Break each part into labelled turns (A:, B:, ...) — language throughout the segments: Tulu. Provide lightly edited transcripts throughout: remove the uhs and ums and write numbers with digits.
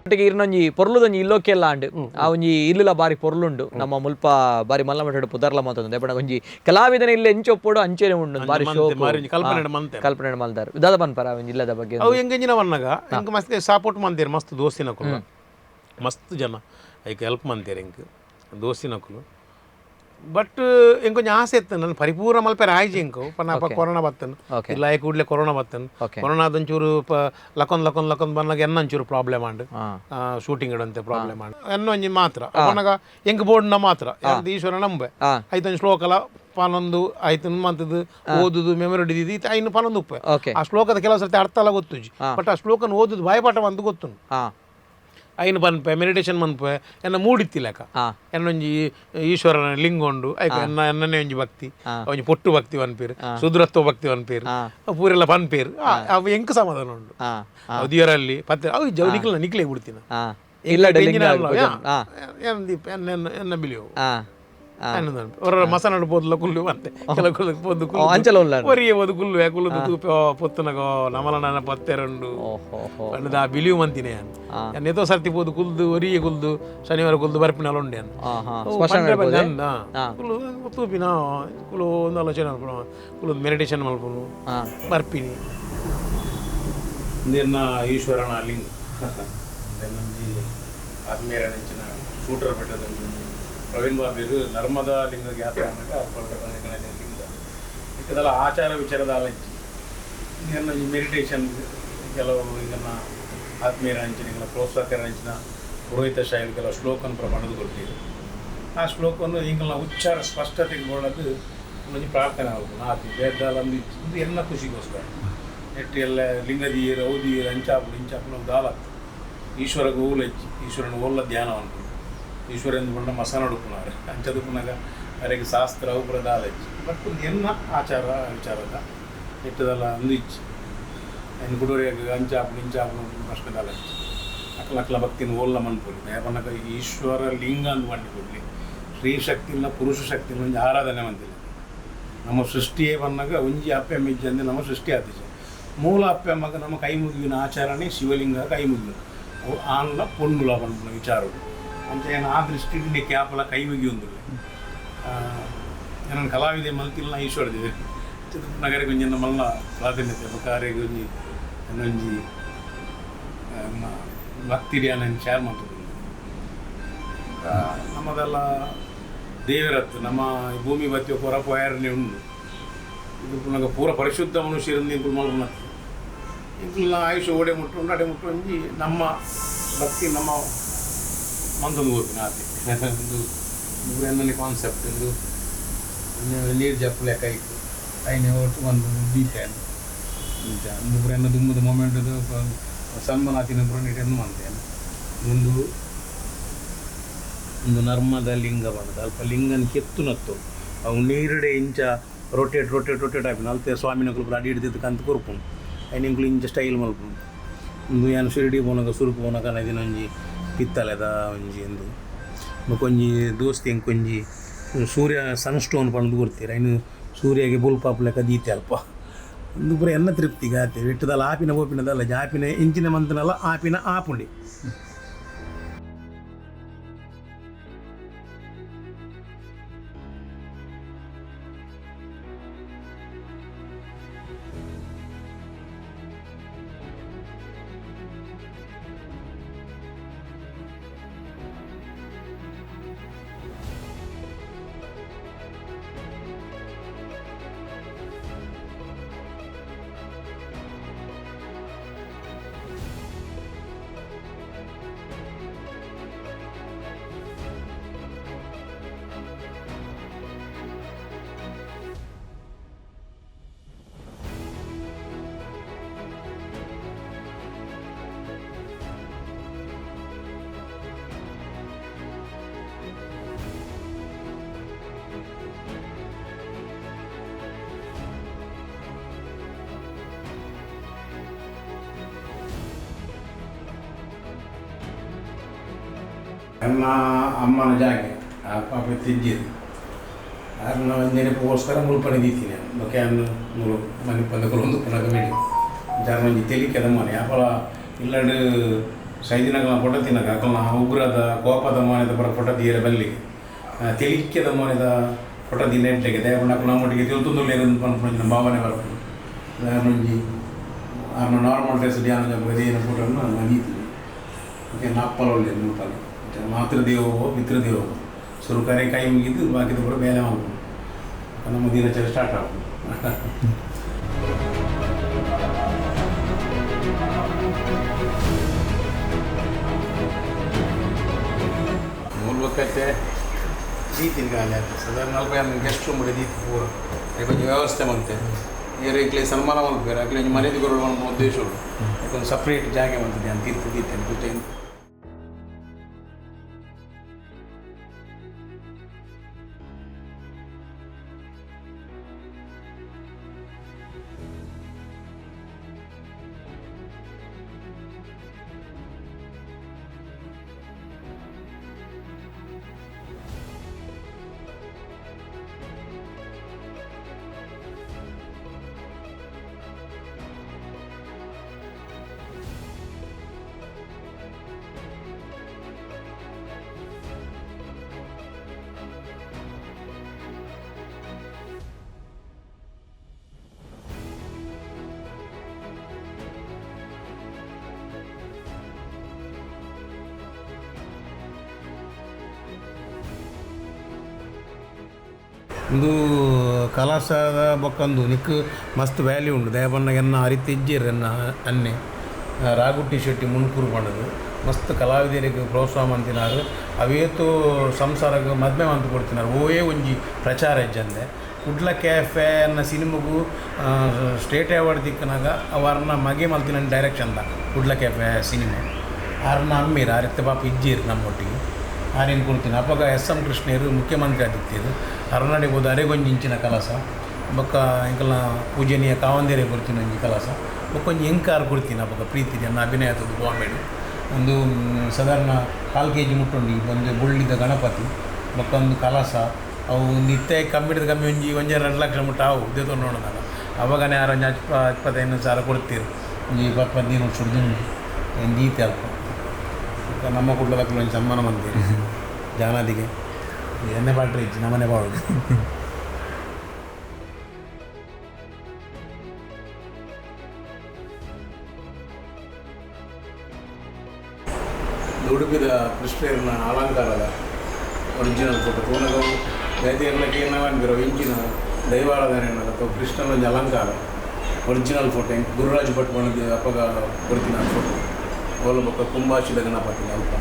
A: ಒಟ್ಟಿಗೆ ಇರ್ನೊಂಜಿ ಪೊರ್ಲುದೊಂಜಿ ಇಲ್ಲೋಕೆಲ್ಲ ಆಂಡ್. ಆ ಒಂಜಿ ಇಲ್ಲುಲ ಬಾರಿ ಪೊರ್ಲುಂಡು. ನಮ್ಮ ಮುಲ್ಪ ಬಾರಿ ಮಲ್ಲ ಮಟ್ಟಡ್ ಪುದರ್ಲ ಮಾತೊಂದು ಪಂಡ ಒಂಜಿ ಕಲಾವಿದನ ಇಲ್ಲ ಎಂಚೊಪ್ಪೊಡು ಅಂಚೆನೆ ಉಂಡು, ಬಾರಿ ಶೋಕು.
B: ಬಾರಿ ಒಂಜಿ ಕಲ್ಪನೆ ಮಂತೆ.
A: ಕಲ್ಪನೆ ಮಲ್ದಾರ್. ದಾದ ಪನ್ಪರ ಒಂಜಿ ಇಲ್ಲದ ಬಗ್ಗೆ?
B: ಅವು ಎಂಗೇಜಿನ ಬನ್ನಗ ಎಂಕ್ ಮಸ್ತ್ ಸಪೋರ್ಟ್ ಮಂತೇರು, ಮಸ್ತ್ ದೋಸ್ತಿನಕುಲು, ಮಸ್ತ್ ಜನ ಐಕ್ ಹೆಲ್ಪ್ ಮಂತೇರು ಎಂಕ್ ದೋಸ್ತಿನಕುಲು. ಬಟ್ ಎಂಕೊಂಜಿ ಆಸೆ ಇತ್ತು, ನಾನು ಪರಿಪೂರ್ಣ ಮಲ್ಪೆರೆ ಆಯ್ಜಿ ಎಂಕು ಪನ್ನ ಕೊರೋನಾ ಬತ್ತನ್. ಇಲ್ಲ ಕೂಡಲೇ ಕೊರೋನಾ ಬತ್ತನ್. ಕೊರೋನಾದಂಚೂರು ಪ ಲಕೊಂದ್ ಲಕೊಂದ್ ಲಕೊಂದ್ ಬನ್ನಾಗ ಎನ್ನ ಒಂಚೂರು ಪ್ರಾಬ್ಲಮ್ ಆಂಡ್. ಶೂಟಿಂಗ್ ಇಡಂತೆ ಪ್ರಾಬ್ಲಮ್ ಆಂಡ್. ಎನ್ನ ಒಂಜಿ ಮಾತ್ರ ಪನ್ನಗ ಎಂಕ್ ಬೋರ್ಡ್ನ ಮಾತ್ರ ಎಂತ ಈಶ್ವರ ನಂಬೆ. ಐತೊಂಜಿ ಶ್ಲೋಕಲ ಪನೊಂದು ಐತನ್ ಮಂತದ್ದು ಓದುದು ಮೆಮೊರಿ ಹಿಡಿದಿದ್ದು ಇತ್ತೆ ಐನು ಪನೊಂದು ಉಪ್ಪೆ. ಆ ಶ್ಲೋಕದ ಕೆಲವು ಸರ್ತಿ ಅರ್ಥ ಎಲ್ಲ ಗೊತ್ತುಜಿ, ಬಟ್ ಆ ಶ್ಲೋಕನ ಓದುದು ಬಾಯ್ಪಾಠ ಅಂತ ಗೊತ್ತುಂಡು. ಐನು ಪನ್ಪೆ, ಮೆಡಿಟೇಷನ್ ಮನ್ಪೆ, ಎನ್ನ ಮೂಡಿತ್ತಿಲೆಕ. ಎನ್ನೊಂಜಿ ಈಶ್ವರನ ಲಿಂಗ ಉಂಡು, ಐಕ್ ಎನ್ನ ಎನ್ನನೇ ಒಂಜಿ ಭಕ್ತಿ, ಒಂಜಿ ಪೊಟ್ಟು ಭಕ್ತಿ ಪನ್ಪೇರು, ಶುದ್ರತ್ವ ಭಕ್ತಿ ಪನ್ಪೇರು, ಪೂರೆಲ್ಲ ಪನ್ಪೇರು. ಅವು ಎಂಕ್ ಸಮಾಧಾನ ಉಂಡು. ಅವು ದಿಯರಲ್ಲಿ ಪತ್ತೆ ಅವು ಜವ್ ನಿಕ್ಲ ನಿಕ್ಲೆ ಬಿಡ್ತಿನ.
A: ಇಲ್ಲ ಲಿಂಗ
B: ಎನ್ನ ಬಿಲಿಯೋ ಹೊರ ಮಸನಡು ಪೋದ್ಲ ಕುಲ್ಲು ಅಂತೆ ಕೆಲ ಕುಲ್ಲು ಪೋದು.
A: ಓ, ಅಂಚಲ ಉಲ್ಲ.
B: ಒರಿಯೇ ಪೋದು ಕುಲ್ಲು ಕುಲ್ಲು ತೂಪೆ ಪೊತ್ತುನಗ ನಮಲ ಪತ್ತೆರುಂಡು.
A: ಓಹೋ ಹೋ.
B: ಪಂಡದ ಆ ಬಿಲಿಯು ಮಂತಿನೇ ಯಾನ್ ಏತೋ ಸರ್ತಿ ಪೋದು ಕುಲ್ದು ಒರಿಯೇ ಕುಲ್ದು ಶನಿವಾರ ಕುಲ್ದು ಬರ್ಪಿನಾಲ ಉಂಡೆ.
A: ಹಾ ಹಾ ಸ್ಮಶಾನ.
B: ಕುಲು ತೂಪಿನ ಕುಲು ಒಂದು ಆಲೋಚನೆ ಮಲ್ಪುನು, ಕುಲು ಮೆಡಿಟೇಷನ್ ಮಲ್ಪುನು. ಬರ್ಪಿನಿ. ಇಂದೆನ್ನ ಈಶ್ವರನ ಲಿಂಗ ಒಂಜಿ ಆತ್ಮೀಯರ ನೆಂಚಿನ ಶೂಟರ್ ಬೆಟ್ಟದ ಪ್ರವೀಣ್ ಬಾಬಿರು ನರ್ಮದಾ ಲಿಂಗ ಯಾತ್ರೆ ಆನಗ ಲಿಂಗ ಇಕ್ಕದಲ್ಲ. ಆಚಾರ ವಿಚಾರದ ಆಲಂಚಿ ಇಂದೆನ್ನ ಈ ಮೆಡಿಟೇಷನ್ ಕೆಲವು ಇದನ್ನ ಆತ್ಮೀಯರ ಅಂಚಿನ ಇಂಗ್ಲ ಪ್ರೋತ್ಸಾಹಕರ ಅಂಚಿನ ಪುರೋಹಿತ ಶೈಲಿ ಕೆಲವು ಶ್ಲೋಕನ ಪ್ರಮಾಣದ ಕೊಡ್ತೀವಿ. ಆ ಶ್ಲೋಕವನ್ನು ಇಂಗ್ಲ ಉಚ್ಚಾರ ಸ್ಪಷ್ಟತೆಗೆ ಬೋಳದು ಒಂಜಿ ಪ್ರಾರ್ಥನೆ ಆಲ್ಪುನ ಆತಿ ಬೇದಾಲ ಇಂದು ಎನ್ನ ಖುಷಿಗೋಸ್ಕರ. ನೆಟ್ಟಿ ಎಲ್ಲ ಲಿಂಗದೀಯರು ಔದೀಯರು ಅಂಚಾಪುಡು ಇಂಚಾಪುಡು ದಾಲತ್ತು ಈಶ್ವರಗ ಓಲಜ್ಜಿ ಈಶ್ವರನ ಓಲ್ಲ ಧ್ಯಾನ ಅನ್ಪುನು. ಈಶ್ವರ ಎಂದು ಪಂಡ ಮಸನ ಉಡುಪುನಾರು ಅಂಚದುಪುನಾಗ ಅರೆಗ್ ಶಾಸ್ತ್ರ ಅವು ಪೂರ ದಾಲಜ್ಜಿ. ಬಟ್ ಒಂದು ಎನ್ನ ಆಚಾರ ವಿಚಾರದ ನೆಟ್ಟದಲ್ಲ ಅಂದು ಇಜ್ಜಿ. ಐನ್ ಕುಡೋರಿಯಾಗ ಅಂಚಾಪುಡು ಇಂಚಾಪುಡು ಪ್ರಶ್ನೆ ದಾಲಜ್ಜಿ. ಅಕ್ಲ ಅಕ್ಲ ಭಕ್ತಿನ ಓಲ್ಲ ಮನ್ಪುಲಿ. ಪನ್ನಗ ಈಶ್ವರ ಲಿಂಗ ಅಂದ್ ಪಂಡಿ ಕೊಡ್ಲಿ ಸ್ತ್ರೀ ಶಕ್ತಿನ ಪುರುಷ ಶಕ್ತಿನ ಒಂಜಿ ಆರಾಧನೆ ಮಂತಿಲ್ಲ. ನಮ್ಮ ಸೃಷ್ಟಿಯೇ ಬನ್ನಾಗ ಒಂಜಿ ಅಪ್ಪೆ ಮಿಜ್ಜಿ ಅಂದ್ರೆ ನಮ್ಮ ಸೃಷ್ಟಿ ಆತಿಜ. ಮೂಲ ಅಪ್ಪೆ ಅಮ್ಮಗ ನಮ್ಮ ಕೈ ಮುಗಿಯುವಿನ ಆಚರಣೆ ಶಿವಲಿಂಗ ಕೈ ಮುಗಿಯುವ ಅವು ಆನ್ಲ ಪೊಣ್ಣುಲ ಪನ್ಪುನ ವಿಚಾರಡು. ಅಂಚ ಏನು ಆ ದೃಷ್ಟಿಡ್ ಕ್ಯಾಪಲ ಕೈ ಮುಗಿಯೊಂದುಲ್ಲೆ. ಏನನ್ ಕಲಾವಿದೆ ಮಲ್ತಿಲ್ಲ ಈಶ್ವರ ದೇವೆ ನಗರಕ್ಕೆ ಒಂಜಿ ಮಲ್ಲ ಪ್ರಾಧಾನ್ಯತೆ ಬೊಕ ಆರೆಗ್ ಒಂಜಿ ಒಂಜಿ ಭಕ್ತಿ ಧ್ಯಾನ ಶೇರ್ ಮಾಡ್ತದೆ. ನಮ್ಮದೆಲ್ಲ ದೇವರತ್ತು ನಮ್ಮ ಭೂಮಿ ಬತ್ತಿಯ ಪೂರ ಪೋಯಾರನೆ ಉಂಡು. ಇದು ಪುನಗ ಪೂರ ಪರಿಶುದ್ಧ ಮನುಷ್ಯರಿಂದ ಇಂಕುಲು ಮಲ್ಪುನತ್ತು. ಇಂಕುಲ್ನ ಆಯುಷ್ ಓಡೆ ಮುಟ್ಟು ಉಂಡು ಅಡೆ ಮುಟ್ಟು ಒಂಜಿ ನಮ್ಮ ಭಕ್ತಿ ನಮ್ಮ ಮಂತೊಂದು ಹೋಗ್ಪಿನ ಆತೆ. ಒಂದು ಎನ್ನನೆ ಕಾನ್ಸೆಪ್ಟ್. ಇಂದು ನೀರು ಜಪ್ಪು ಲೆಕ್ಕ ಇತ್ತು ಐನೆ ಒಟ್ಟು ಒಂದು ದೀಪೇನು ಇಂಚ ಇಂದು ಪೂರ ಎನ್ನ ದುಮ್ಮದ ಮೊಮೆಂಟ್ ಸನ್ಮಾನ ಪೂರ ನೀಟನ್ನು ಮಂತೇನೆ. ಒಂದು ಒಂದು ನರ್ಮದ ಲಿಂಗ ಬಣ್ಣದ ಅಲ್ಪ ಲಿಂಗನ ಕೆತ್ತುನತ್ತು ಅವು ನೀರುಡೆ ಇಂಚ ರೊಟೇಟ್ ರೊಟೇಟ್ ರೊಟೇಟ್ ಆಪಿನ ಅಲ್ತೆ ಸ್ವಾಮಿನಕುಲು ಪೂರ ಅಡಿ ಹಿಡ್ದಿದ್ದು ಕಂತ ಕೊರ್ಪುಂಡು. ಐನ್ ಇಂಕುಲು ಇಂಚ ಸ್ಟೈಲ್ ಮಲ್ಪುಂಡು. ಉಂದು ಯಾನ್ ಶಿರ್ಡಿ ಪೋನಗ ಸುರುಕು ಪೋನಗ ಒಂಜಿ ಪಿತ್ತಲೆದ ಒಂಜಿ ಇಂದು ಬೊಕೊಂಜಿ ದೋಸ್ತಿ ಎಂಕೊಂಜಿ ಸೂರ್ಯ ಸನ್ ಸ್ಟೋನ್ ಪಂಡ್ದು ಕೊರ್ತೀರ. ಐನ್ ಸೂರ್ಯಗೆ ಬುಲ್ಪಾಪ್ ಲೆಕ್ಕ ದೀತೆ ಅಲ್ಪ. ಉಂದು ಪೂರ ಎನ್ನ ತೃಪ್ತಿಗೆ ಆತೆ. ಇಟ್ಟದಲ್ಲ ಆಪಿನ ಪೋಪಿನದಲ್ಲ ಜಾಪಿನ ಇಂಚಿನ ಮಂತನಲ್ಲ ಆಪಿನ ಆಪುಂಡಿ. ನನ್ನ ಅಮ್ಮನ ಜಾಗೆ ಆ ಪಾಪ ತಿಜ್ಜಿದು ಆರ್ನ ನೆನಪುಗೋಸ್ಕರ ಮುಲ್ಪನೆ ದೀತೀನಿ. ಬೊಕ ಯಾನ್ ಮೂಲು ಮನಿಪಂದೆ ಕುಲೊಂದು ಪುನಗ ಮಿಡಿ ಜಾರ ಒಂಜಿ ತೆಲಿಕೆದ ಮನೆ ಅಪಲ ಇಲ್ಲಡ್. ಸೈದಿನಗಲ ಫೋಟೋ ತಿನ್ನಕ ಅಕಲ್ನ ಉಗ್ರದ ಕೋಪದ ಮೋನೆದ ಪರ ಫೋಟೋ ತೀರ ಬಲ್ಲಿಗೆ ತೆಲಿಕ್ಯದ ಮೋನೆದ ಫೋಟೋ ದಿನ ಎಡ್ಡೆಗೆ ದಯಪಂಡ ಅಕುಲು ನಮ್ಮೊಟ್ಟಿಗೆ ತಿಳ್ತೊಂದುಲ್ಲೆರ್ ಪನ್ಪುನ ಭಾವನೆ ಬರ್ಪುಂಡು. ಒಂಜಿ ಆರ್ನ ನಾರ್ಮಲ್ ಡ್ರೆಸ್ ಧ್ಯಾನ ದೇನ ಫೋಟೋನು ದೀತಿನಿ. ಓಕೆ ನಾಪ್ಪಲೊಲ್ಲೆರ್ ಮುಲ್ಪನೆ ಮಾತೃದೇವೋ ಪಿತೃದೇವೋ ಸುರುಕಾರೆ ಕೈ ಮುಗಿದು ಬಾಕಿದ ಪೂರ ಬೇಲೆ ಮಲ್ಪುನು ನಮ್ಮ ದಿನಚರಿ ಸ್ಟಾರ್ಟ್ ಆಪುಂಡು. ಮೂಲ್ಬಕ್ಕತ್ತೆ ದೀತಿನ ಖಾಲಿ ಆತ ಸಾಧಾರಣ ನಲ್ಪ ಗೆಸ್ಟ್ ರೂಮ್ ದೀತಿ ಪೂರ ಒಂಜಿ ವ್ಯವಸ್ಥೆ ಮಂತೆ ಏರ್ ಇಕ್ಲೆ ಸನ್ಮಾನ ಮಲ್ಪೆರ್ ಅಕ್ಲೆ ಒಂಜಿ ಮರ್ಯಾದೆ ಕೊರೊಡು ಪನ್ಪುನ ಉದ್ದೇಶ ಉಂಡು. ಒಂದು ಸಪ್ರೇಟ್ ಜಾಗೆ ಮಂತದೆ ಅಂತ ತೀರ್ಥ ದೀತೇನೆ ಪೂಜೆ. ಉಂದು ಕಲಾಸದ ಬೊಕ್ಕಂದು ನಿಕ್ಕ್ ಮಸ್ತ್ ವ್ಯಾಲ್ಯೂ ಉಂಡು. ದಯಪನ್ನಗ ಎನ್ನ ಅರಿತಿಜ್ಜೆರ್ ಎನ್ನ ಅನ್ನೆ ರಾಗುಟ್ಟಿ ಶೆಟ್ಟಿ ಮುನ್ಕೂರು ಪಂಡದು ಮಸ್ತ್ ಕಲಾವಿದರಿಗೆ ಪ್ರೋತ್ಸಾಹ ಮಂತಿನಾರು ಅವೇತೋ ಸಂಸಾರಗ್ ಮದ್ಮೆ ಮಂತ್ ಕೊಡ್ತಿನಾರು ಓಯೇ ಒಂಜಿ ಪ್ರಚಾರ ಇಜ್ಜಂದೆ. ಕುಡ್ಲ ಕ್ಯಾಫೆ ಅನ್ನ ಸಿನಿಮಗೂ ಸ್ಟೇಟ್ ಅವಾರ್ಡ್ ತಿಕ್ಕನಾಗ ಅವರ್ನ ಮಗೆ ಮಲ್ತಿನ direction the Kudla cafe cinema ಆರ್ನ ಅಮ್ಮೀರ್ ಆರಿತ್ತೆ ಪಾಪ ಇಜ್ಜೀರ್ ನಮ್ಮೊಟ್ಟಿಗೆ ಆರೇನು ಕೊಡ್ತೀನಿ. ಅಪಗ ಎಸ್ ಎಂ ಕೃಷ್ಣರು ಮುಖ್ಯಮಂತ್ರಿ ಆದಿತ್ಯರು ಅರನಾಡಿಗೆ ಹೋದ ಅರೆಗೊಂಜಿ ಇಂಚಿನ ಕಲಸ ಬೊಕ್ಕ ಎಂಕಲ್ನ ಪೂಜನೀಯ ಕಾವಂದೇರೆ ಕೊಡ್ತೀನಿ ಒಂಜಿ ಕಲಸ ಬೊಕ್ಕ ಒಂಜಿ ಎಂಕಾರ್ ಕೊಡ್ತೀನಿ. ಅಪಗ ಪ್ರೀತಿ ನನ್ನ ಅಭಿನಯ ಆತದ್ದು ಬಾಂಬೆಡು ಒಂದು ಸಾಧಾರಣ 1/4 ಕೆ ಜಿ ಮುಟ್ಟುಂಡು ಒಂದು ಬೊಳ್ಳಿದ ಗಣಪತಿ ಬೊಕ್ಕ ಒಂದು ಕಲಸ ಅವು ಒಂದು ಇತ್ತೆ ಕಮ್ಮಿಡಿದ ಕಮ್ಮಿ ಒಂಜಿ ಒಂಜಿ 2 ಲಕ್ಷ ಮುಟ್ಟ ಅವು ದೇತೊಂಡು ನೋಡೋದಾಗ ಅವಾಗನೇ ಯಾರು ಒಂಜಿ 25,000 ಕೊಡ್ತೀರು ಒಂಜಿ 10-15 ವರ್ಷ ದುಂಡು ದೀತೆ ಅಲ್ಪ. ನಮ್ಮ ಕುಡ್ಲದಕ್ಕೂ ಒಂಜಿ ಸನ್ಮಾನ ಮಂತೀರಿ ಜಾನಾದಿಗೆ ಎಣ್ಣೆ ಪಾಟ್ರಿ ಇಜ್ಜಿ ನಮ್ಮನೆ ಬಾಳುದು. ಉಡುಪಿದ ಕೃಷ್ಣನ ಅಲಂಕಾರದ ಒರಿಜಿನಲ್ ಫೋಟೋ ತೂನಗ ಬೇತೆರ್ಲಕ್ಕೆ ಏನೋ ಇಂಚಿನ ದೈವಾರಾಧನೆ ಅಥವಾ ಕೃಷ್ಣನ ಒಂಜಿ ಅಲಂಕಾರ ಒರಿಜಿನಲ್ ಫೋಟೋ ಗುರುರಾಜ್ ಭಟ್ ಬಣ್ಣದ ಅಪ್ಪಗ ಕೊಡ್ತೀನಿ ಫೋಟೋ ಓಲ ಬೊಕ್ಕ ಕುಂಬಾಶಿದ ಗಣಪತಿ ಅಲ್ಪ.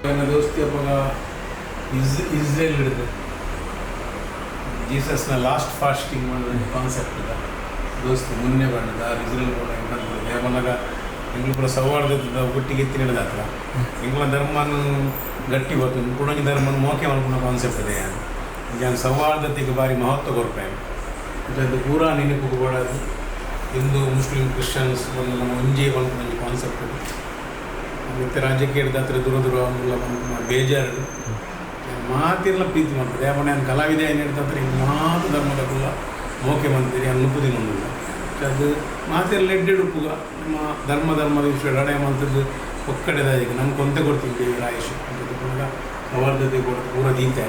B: ನನ್ನ ದೋಸ್ತಿ ಅಪ್ಪಗ ಇಸ್ರೇಲ್ ಹಿಡಿದು ಜೀಸಸ್ನ ಲಾಸ್ಟ್ ಫಾಸ್ಟಿಂಗ್ ಮಾಡೋದು ಕಾನ್ಸೆಪ್ಟ್ ಇದೆ ದೋಸ್ತಿ ಮುನ್ನೆ ಬಣ್ಣದ ಇಸ್ರೇಲ್ ಬೋಡ ಎಂಕಂದ್ರೆ ಎಂಗ್ಳು ಪೂರ ಸೌಹಾರ್ದದ ಒಟ್ಟಿಗೆ ಎತ್ತಿ ಹಿಡಿದ ಹತ್ರ ಎಂಗ್ಲ ಧರ್ಮನು ಗಟ್ಟಿ ಗೊತ್ತು ಕುಡಂಜಿ ಧರ್ಮನು ಮೋಕೆ ಮಲ್ಪುನ ಕಾನ್ಸೆಪ್ಟ್ ಇದೆ. ಜಾನ್ ಸೌಹಾರ್ದತೆಗೆ ಭಾರಿ ಮಹತ್ವ ಕೊರ್ಪೇನು. ಅದು ಪೂರಾ ನೆನಪು ಕೊಡೋದು ಹಿಂದೂ ಮುಸ್ಲಿಂ ಕ್ರಿಶ್ಚಿಯನ್ಸ್ ಒಂದು ನಮ್ಮ ಒಂಜೇ ಪನ್ಪುನ ಒಂಜಿ ಕಾನ್ಸೆಪ್ಟ್ ಇದೆ. ಮತ್ತು ರಾಜಕೀಯ ಹತ್ರ ದೂರ ದೂರ ಒಂದುಲ್ಲ ಪನ್ಪುನ ಬೇಜಾರು ಮಾತಿರ್ಲ ಪ್ರೀತಿ ಮಾಡ್ತದೆ. ಯಾಕಂದ್ರೆ ನಾನು ಕಲಾವಿದ ಏನು ಹೇಳ್ತಾರೆ ಮಾತು ಧರ್ಮದ ಕುಲ್ಲ ಮೋಕೆ ಮಂತೀರಿ ಅನ್ನು ಉಂಡುಲ್ಲ ಅದು ಮಾತಿರ್ಲ ಎಡ್ಡೆಡುಪ್ಪುಗ ನಮ್ಮ ಧರ್ಮ ಧರ್ಮದ ವಿಷಯ ಲಡಾಯಿ ಮಂತದ್ದು ಒಕ್ಕಡೆದ ಈಗ ನಮ್ಗೆ ಕೊಂತೆ ಕೊಡ್ತೀನಿ ದೇವರ ಆಯುಷ್ ಅಂತ ಸೌಹಾರ್ದತೆ ಕೊಡ್ತು ಪೂರ ದೀತೆ.